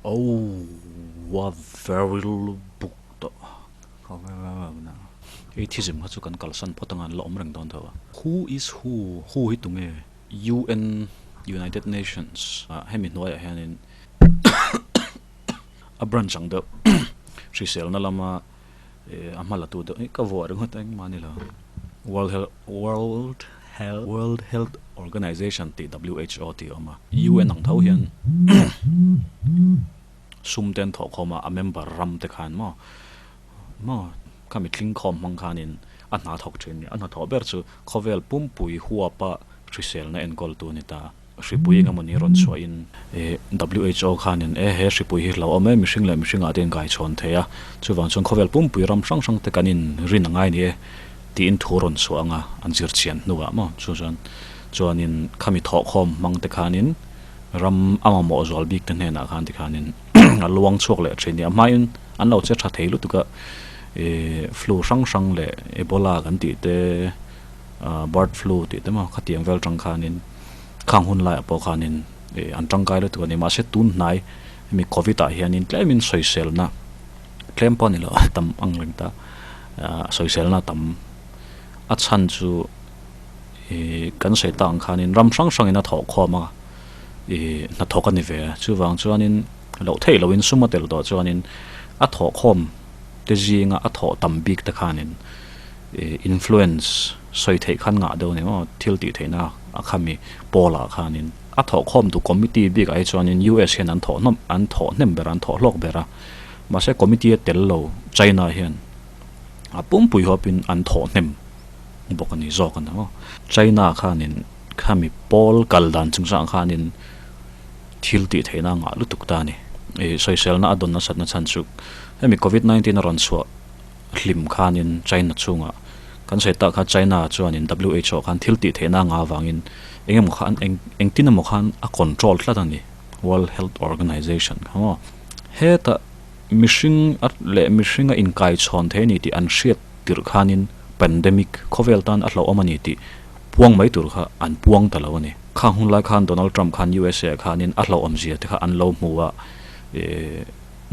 Oh a very buk tawh Atheism kha chu kan kalsan phawt anga an la awm reng dawn tho a. Who is who? Who hi tunge? UN, United Nations, ah hemi hnuaiah hianin a branch ang deuh hriselna lama a hma la tu deuh hi ka vuah ringawt a engmah a ni lo. World Health World Health World Health Organization tih WHO tih a awm a. UN ang tho hian sum te an thawh khawm a, a member ram te khan maw maw khami tling khawm hmang khanin a hna thawk thin a ni. A hnathawh ber chu khawvel pumpui huapa hriselna enkawltu a ni ta. Hripui eng emawni rawn chhuahin WHO khanin e he hripui hi hlauhawm e, mihring leh mihringah te in kaichhawn thei a, chuvang chuan khawvel pumpui ram hrang hrang te kan in rin a ngai ni e tiin thu rawn chhuah anga an zir chian hnuah maw chu chuan chuanin khami thawhkhawm hmang te khanin ram a mamawh zual bik te hnenah khan tikhanin a luang chhuak leh thin a ni. A hmain an lo che tha thei lutuk a, flu hrang hrang leh Ebola kan tih te Bird flu tih te maw khatiang vel tang khanin khang hun laiah pawh khanin ih an tangkai lutuk a ni. Mahse tun hnai hemi covid ah hianin tlemin sawiselna tlem pawh a ni lo a tam ang reng ta ah sawiselna a tam a chhan chu ih kan sawi tak ang khanin ram hrang hrangin a thawh khawm a ih hnathawk a ni ve a chuvang chuanin loh theih lohin sum a tel tawh chuanin a thawh khawm te zinga a thawh tam bik te khanin influence sawi theih khan ngah deuh a ni maw thil tih theihna a khami pawl ah khanin a thawh khawm tu committee bik ah hi chuanin US hian an thawh hnawm an thawh hnem ber a an thawh hlawk ber a mahse committee a tel lo China hian a pumpui huapin an thawh hnem bawk a ni zawk a ni maw China khanin khami pawl kal dan chungchangah khanin thil tih theihna a ngah lutuk ta a ni ih sawiselna a dawn nasat na chhan chu hemi covid 19 a rawn chhuah. hlim khanin China chungah kan sawi tak kha China chuanin WHO khan thil tih theihna anga avangin eng emaw khan eng engtin emaw khan a control tlat a ni World Health Organization kha maw hetah mihring a leh mihring a inkaichhawn thei a ni tih an hriat tirh khanin pandemic khawvel tan a hlauhawm a ni tih puang mai tur kha an puang ta lo a ni. Khang hun lai khan Donald Trump khan USA ah khanin a hlauhawm zia te kha an lo hmu a ih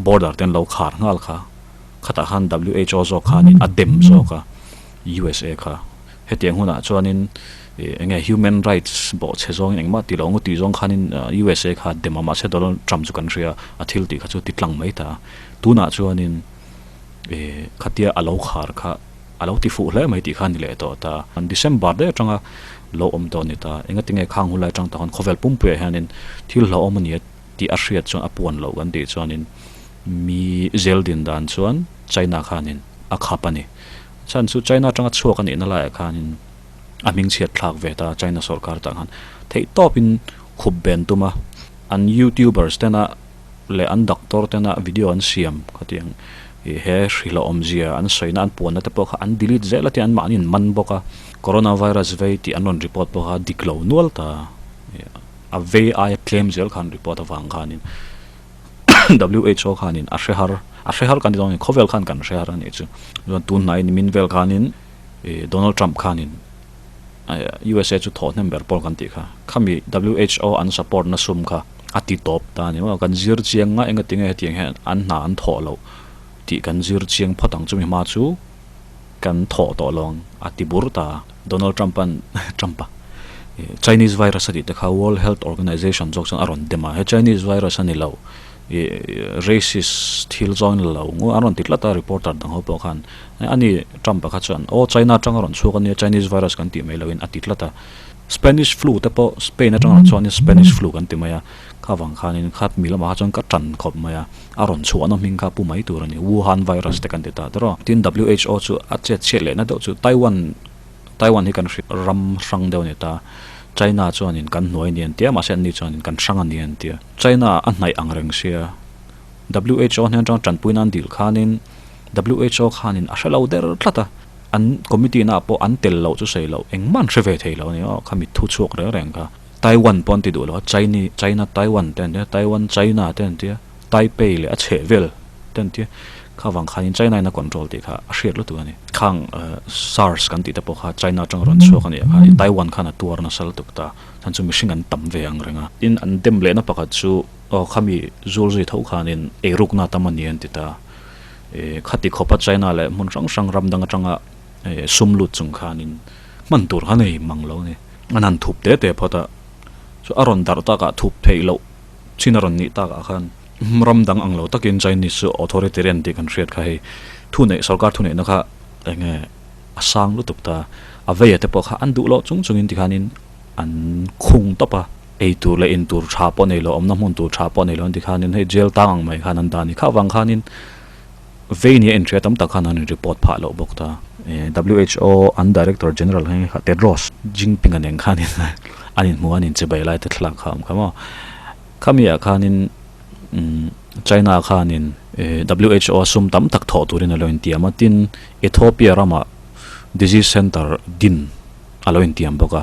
border te an lo khar nghal kha. Khatah khan WHO zawk khanin a dem zawk a, USA kha. Hetiang hunah chuanin eng nge human rights bawhchhe zawngin engmah tih loh ang u tih zawng khanin USA kha a dem a, mahse Donald Trump chu kan hria a, a thil tih kha chu ti tlang mai ta a. Tunah chuanin khatia a lo khar kha a lo ti fuh hle mai tih kha a ni leh tawh ta. December daih atanga lo awm tawh a ni ta. Engatinge khang hun lai atang tawh khan khawvel pumpuiah hianin thil hlauhawm a ni a tih a hriat chuan a puan loh kan tih chuanin Mi zel din dan chuan China khanin a khap a ni. Chhan chu China atanga chhuak a nihna laiah khanin a hming chhiat thlak ve ta China sawrkar tah khan theih tawpin khup ben tum a. An YouTubers tena leh an doctor tena video an siam khatiang ih he hrilh awmzia an sawina an puanna te pawh kha an delete zel a tia an mahni an man bawk a. Coronavirus vei tih an rawn report pawh kha dik lo nual ta a vei aia tlem zel khan report avang khanin. WHO khanin a hre har, a hre har kan ti dawn a ni, khawvel khan kan hre har a nih chu. Chuan tun hnaiin min vel khanin Donald Trump khanin USA chu thawh hnem ber pawl kan tih kha, khami WHO an support na sum kha a ti tawp ta a ni maw, kan zir chiang nga enga tinge hetiang hian an hna an thawh loh tih kan zir chiang phawt ang chumi hma chu kan thawh tawh lo ang a ti bur ta a. Donald Trump an Trump a Chinese virus a tih te kha World Health Organization zawk chuan a rawn dem a, he Chinese virus a ni lo ih racist thil zawng in la lo ngu an rawn ti tlat a reporter dang ho pawh khan ani Trump a kha chuan aw China atanga rawn chhuak a nia Chinese virus kan tih mai loin a ti tlat a, Spanish flu te pawh Spain atanga rawn chhuak a nia Spanish flu kan ti mai a, kha vang khanin kha mi lamah kha chuan ka tan khawp mai a, a rawn chhuahna hming kha pu mai tur a ni Wuhan virus te kan ti ta tawrh a, tin WHO chu a chet chhiat lehna deuh chu Taiwan Taiwan hi kan hri ram hrang deuh a ni ta. China chuanin kan hnuai a ni an ti a, mahse anni chuanin kan hrang a ni an ti a. China a hnaih ang reng sia. WHO hnen atanga tanpui nan dil khanin WHO khanin a hre lo der tlat a. An committee naah pawh an tel loh chu sawi loh engmah an hre ve thei lo a ni aw, khami thu chhuak reng reng kha. Taiwan pawh an ti duh lo a, Chini China Taiwan te an ti a, Taiwan China te an ti a, Taipei leh a chhehvel te an ti a. Kha vang khanin China in a control tih kha a hriat lutuk a ni. Khang SARS kan tih te pawh kha China atanga rawn chhuak a nih khan Taiwan khan a tuar nasa lutuk ta. Chhan chu mihring an tam ve ang reng a. Tin, an dem lehna pakhat chu aw khami zul zui tho khanin eirukna tam a ni an ti ta. Khati khawpa China leh hmun hrang hrang ram dang atanga sum lut chung khanin hman tur kha nei mang lo a ni. An han thup te te phawt a, chu a rawn darh takah thup theih loh chin a rawn nih takah khan ram dang ang lo takin Chinese chu authoritarian tih kan hriat kha hei thu neih sorkar thu neihna kha eng nge a sang lutuk ta a veia te pawh kha an duh loh chung chungin tikhanin an khung tawp a ei tur leh in tur tha pawh nei lo awmna hmun tur tha pawh nei lo an tikhanin hei jail tang ang mai khan an dah a ni kha avang khanin Vei nia inhria tam tak khan an in report phah loh bawk ta. WHO an Director General hi kha Tedros Jinping a nen khanin an inhmu a, an inchibai lai te thlalak kha a awm kha maw. Khami ah khanin China khanin WHO a sum tam tak thawh turin a lo intiam a, tin Ethiopia ramah disease center din a lo intiam bawk a.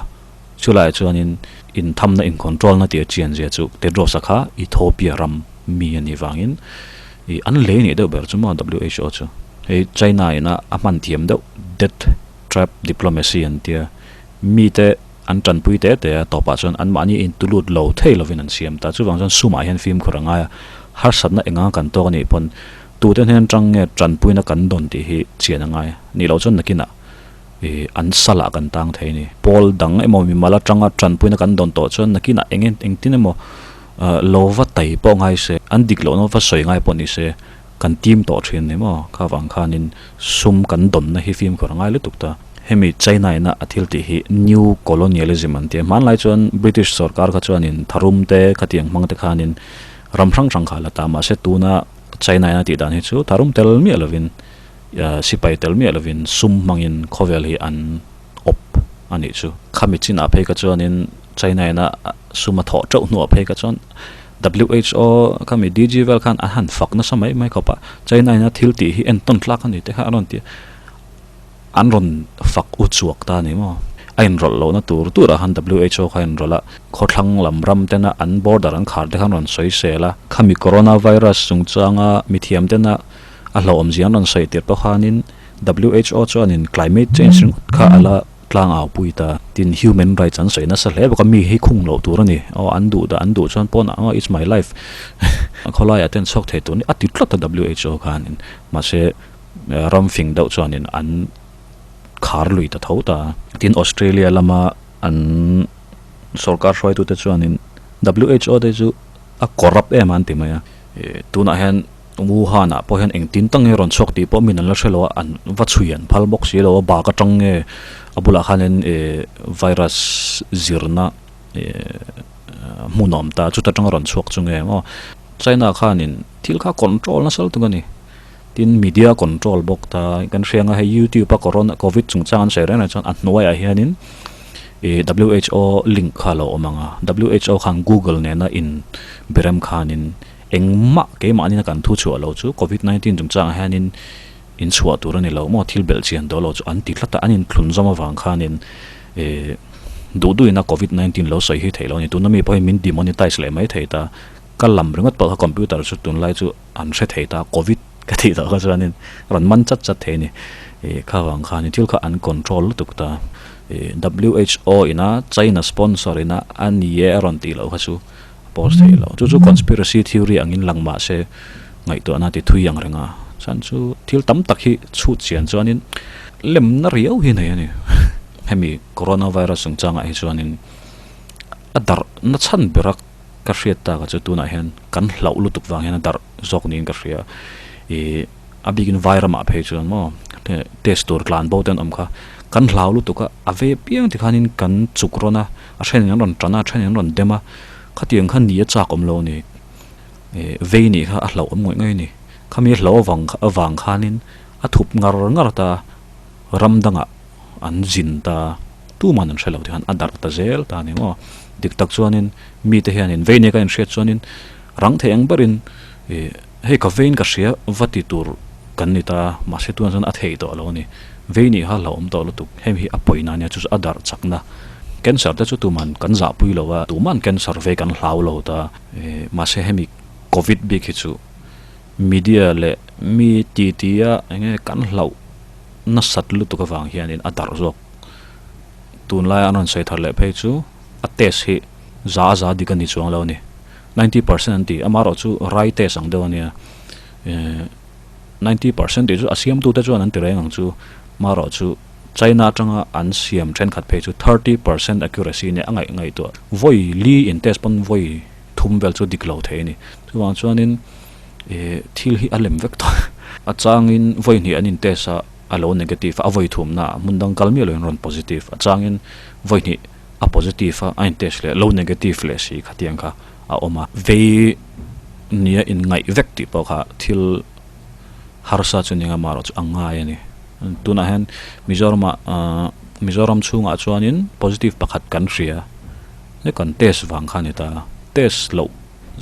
Chulaiah chuanin inthamna in control na tih a chian zia chu Tedros a kha Ethiopia ram mi a nih vangin Ih an lei nih deuh ber chu maw WHO chu. Hei China in a a hman thiam deuh death trap diplomacy an tia mite an tanpui te te a tawpah chuan anmahni in tulut lo thei lovin an siam ta. Chuvang chuan sumah hian fimkhur a ngai a, harsatna enga kan tawk a nih pawn tute hnen atang nge tanpuina kan dawn tih hi chian a ngai. Nih loh chuan nakinah ih an salah kan tang thei a ni. Pawl dang emaw mimal atanga tanpuina kan dawn tawh chuan nakinah eng engtin emaw Lo va tai pawh ngai se, an dik lohna va sawi ngai pawh ni se, kan tim tawh thin ni maw? Kha vang khanin sum kan dawnna hi fimkhur a ngai lutuk ta. Hemi China ina a thil tih hi New Colonialism an ti a. Hmanlai chuan British sorkar kha chuanin tharum te khatiang hmang te khanin ram hrang hrang kha a la ta. Mahse tuna China ina tih dan hi chu tharum tel miah lovin, sipai tel miah lovin sum hmangin khawvel hi an awp a nih chu. Khami chinah phei kha chuanin China ina sum a thawh teuh hnuah phei kha chuan WHO khami DG vel khan an han fak nasa mai mai khawp a, China ina thil tih hi entawn tlak a ni te kha an rawn ti a, an rawn fak u chuak ta a ni maw? A inrawlh lohna tur turah khan WHO kha a inrawlh a, khawthlang lam ram tena an border an khar te khan rawn sawi sel a, khami coronavirus chungchanga mithiam tena a hlauhawmzia an rawn sawi tir pawh khanin WHO chuanin climate change ringawt kha a la tlang au pui ta. Tin, human rights an sawi nasa hle bawk a, mi hi khung loh tur a ni. Aw, an duh dah, an duh chuan pawnah aw it's my life khawlaiah te an chhuak thei tur a ni a ti tlat a WHO khanin. Mahse, ram fing deuh chuanin an khar lui ta tho ta. Tin, Australia lama an sorkar hruaitute chuanin WHO te chu a corrupt em a an ti mai a. Tunah hian Wuhan ah pawh hian engtin tak nge rawn chhuak tih pawh min an la hre lo a, an va chhui an phal bawk si lo a, bak atang nge a bulah khanin ih virus zirna ih hmun a awm ta, chuta tanga rawn chhuak chu nge maw. China khanin thil kha control nasa lutuk a ni, tin media control bawk ta, kan hria anga hei youtube a corona covid chungchang an sawi reng reng chuan a hnuaiah hianin ih WHO link kha a lo awm ang a, WHO khan google nena in berem khanin Engmah keimahnin a kan thu chhuah lo chu Covid 19 chungchangah hianin in chhuah tur a ni lo maw, thil belh chian tawh lo chu an ti tlat a, an inthlun zawm avang khanin eh duh duhina Covid 19 lo sawi hi theih lo a ni. Tuna mi pawh hi min demonetize leh mai thei ta, ka lam ringawt pawh kha computer chu tunlai chu an hre thei ta, Covid ka tih tawh kha chuanin rawn man chat chat thei a ni. Eh kha vang khanin thil kha an control lutuk ta, eh WHO ina China sponsor ina a ni e a rawn tih loh kha chu post theih lo. Chu chu conspiracy theory angin lang mah se ngaihtuahna ti thui ang reng a. Chuan chu thil tam tak hi chhut chian chuanin lemna riau hi nei a ni. Hemi coronavirus chungchangah hi chuanin a darh na chhan bera ka hriat tak a chu tunah hian kan hlauh lutuk vang hian a darh zawk niin ka hria. Ih a bikin vai ramah phei chuan maw test tur tlan bo te an awm kha kan hlau lutuk a, a ve piang tikhanin kan chuk rawn a. A thenin an rawn tan a, a thenin an rawn dem a, khatiang kha ni a chak awm lo a ni. Ih vei nih kha a hlauh awm ngawih ngawih a ni. Khami a hlauh avang avang khanin a thup ngar ngar ta a, ram dangah an zin ta a, tuman an hre lo tikhan a darh ta zel ta a ni maw. Dik tak chuanin mite hianin vei nia ka inhriat chuanin rang thei ang berin ih hei ka veiin ka hria va ti tur kan ni ta a, mahse tunah chuan a thei tawh lo a ni. Vei nih kha hlauhawm tawh lutuk, hemi hi a pawina ania chu chu a darh chakna. Cancer te chu tuman kan zahpui lo a, tuman cancer vei kan hlau lo ta. Mahse hemi covid bik hi chu. Media leh mi titi a enge kan hlauh nasat lutuk avang hianin a darh zawk. Tunlaia an rawn sawi thar leh phei chu a test hi za a za dik a ni chuang lo a ni. 90% an ti, amaherawh chu rai test ang deuh a nia. 90% tih chu a siamtute chuan an ti reng ang chu, amaherawh chu China atanga an siam thenkhat phei chu 30% accuracy nia a ngaih ngaihtuah. Vawi li in test pawn vawi thum vel chu dik lo thei a ni. Chuvang chuanin ih thil hi a lem vek tawh a changin vawi hnih an in test a a lo negative a a vawi thumna ah hmun dang kal miah loin rawn positive a changin vawi hnih a positive a a in test leh lo negative leh si khatiang kha a awm a. Vei nia in ngaih vek tih pawh kha thil harsa chu ni anga marawh chu a ngai a ni. Tunah hian Mizoram ah ahh Mizoram chhungah chuanin positive pakhat kan hria. He kan test vang kha a ni ta. Test loh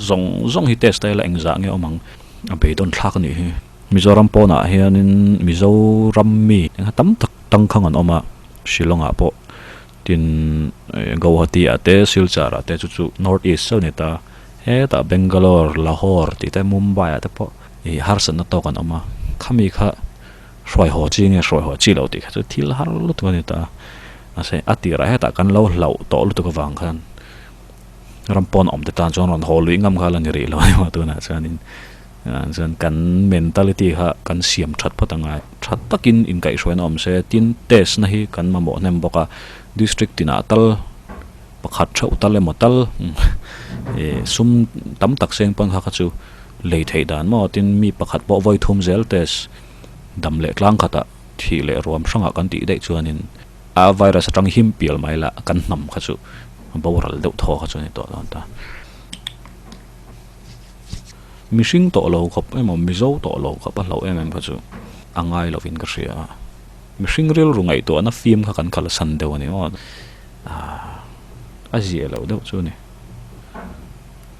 zawng zawng hi test ta ila engzah nge awm ang? A beidawn thlak a nih hi. Mizoram pawnah hianin Mizoram mi engha tam tak tangkhang an awm a, Shillong ah pawh tin Guwahati ah te Silchar ah te chu chu North East chauh a ni ta. Hetah Bangalore, Lahore tih te Mumbai ah te pawh ih harsatna tawk an awm a. Khami kha hruai haw chi nge hruai haw chi loh tih kha chu thil har lutuk a ni ta. Mahse a tirah hetah kan lo hlauh tawh lutuk avang khan ram pawn awm te tan chuan rawn haw luih ngam kha la ni rih lo a ni maw tunah chuanin chuan kan mentality kha kan siam that phawt a ngai. Tha takin inkaihhruaina awm se tin test na hi kan mamawh hnem bawk a, district tinah tal pakhat theuh tal emaw tal ih sum tam tak seng pawn kha kha chu lei theih dan maw tin mi pakhat pawh vawi thum zel test dam leh tlang khatah thih leh ruam hrangah kan tih daih chuanin a virus atang him pial mai lah kan hnam kha chu boral deuh thaw kha chu a ni tawh dawn ta. Mihring tawh lo khawp emaw Mizo tawh lo khawp a hlauh em em kha chu a ngai lovin ka hria a. Mihring rilru ngaihtuahna fim kha kan kalsan deuh a ni maw? A zia lo deuh chu a ni.